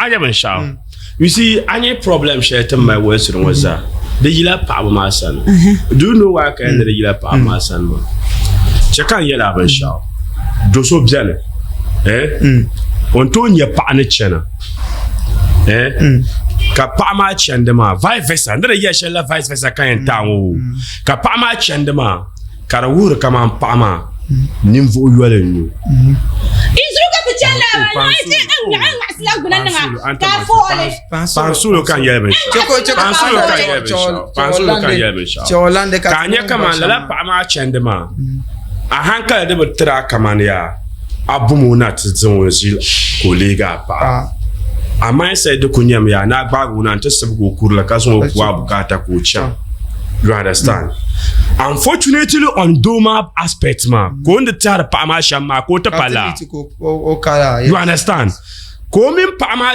A nya binshɛɣu? You see, a nya problem shɛli ti ni mali wolisiri ŋɔ zaa, di yila paɣaba maa sani. Do you know why ka yɛli ni di yila paɣaba maa sani maa? Chɛ ka n yɛli a binshɛɣu. Do so beni, eh, o ni tooi nya paɣa ni chana, eh, ka paɣa maa chandi maa vice versa, n di di yɛli shɛli la vice versa ka yɛn taai ŋɔ o, ka paɣa maa chandi maa ka di wuhiri kaman paɣa maa ninvuɣ yoli n-nyɛ o. Paansulo ka n yɛli binshɛɣu. Paansulo ka n yɛli binshɛɣu. Paansulo ka n yɛli binshɛɣu. Ka a nya kaman lala paɣa maa chandi maa, a hankali di bi tiri a kaman yaa a bum o na ti zaŋ o ʒili ka o leegi a paɣa. A mindset di ku nyɛmi yaa ni a gbaagi o na nti sibigi o kurili ka zaŋ o ku a bukaata ka o chaŋ. You understand? Unfortunately on doo maa aspect maa ka o ni di tɛhiri paɣa maa shɛm maa ka o ti pa laa. You understand? Ka o mini paɣa maa